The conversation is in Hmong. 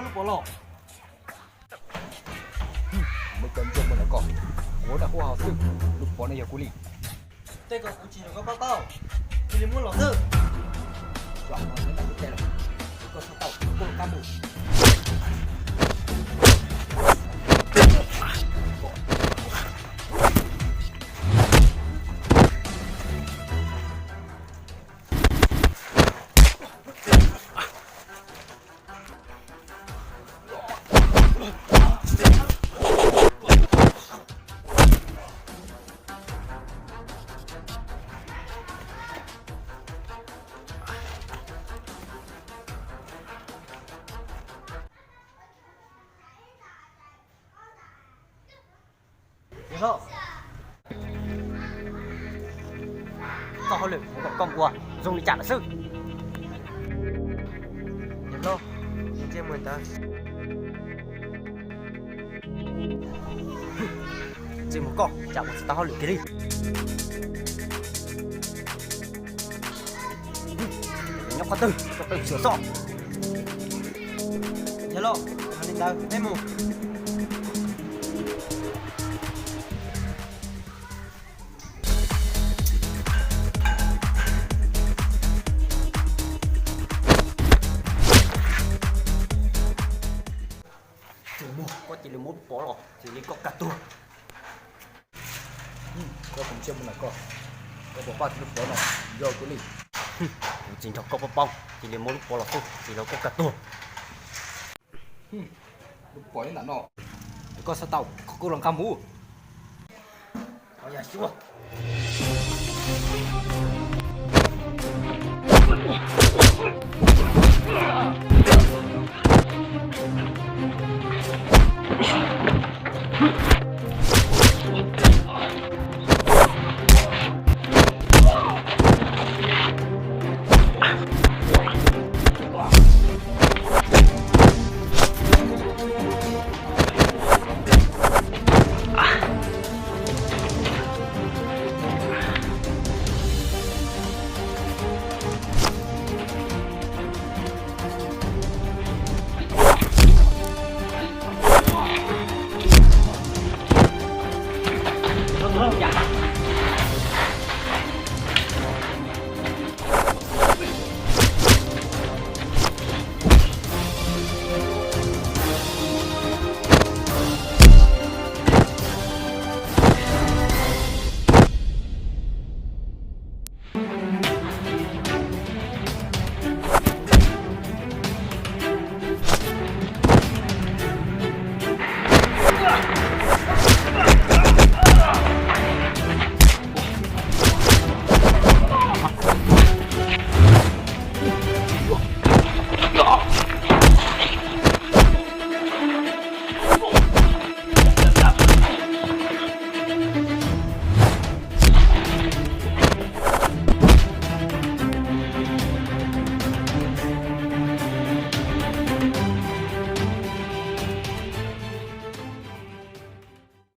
Lub pov los. Muaj cov ntsia muaj ntawm koj, kuv dab huab hau xwb, lub pov no yog kuv li. Tej ko kuv tsis nrog koj pab tau, cia li muab los xwb. Los no nyob ntawm lub tsev lawm, koj txhob tau koj los kab mus. Yawg hlob, txoj hauj lwm kuv kom koj ua zoo li cas lawm xwb? Yawg hlob, ntsia mus ntawd. Ntsia mus koj, cas ua tsis tau hauj lwm kiag li. Nyob qhov twg, koj pheej xyuas xwb. Yawg hlob, hais li ntawd peb mus. Tsuas muaj koj cia li muab lub pov los, cia li koj kag tuag. Koj tus ntsia mus ntawm koj, koj puas paub tias lub pov no yog kuv li? Kuv tsis nrog koj paub paub, cia li muab lub pov los xwb, tsis los koj kag tuag. Lub pov nyob ntawm no, koj txhob tau, koj los nqa mus. Yog xyuas.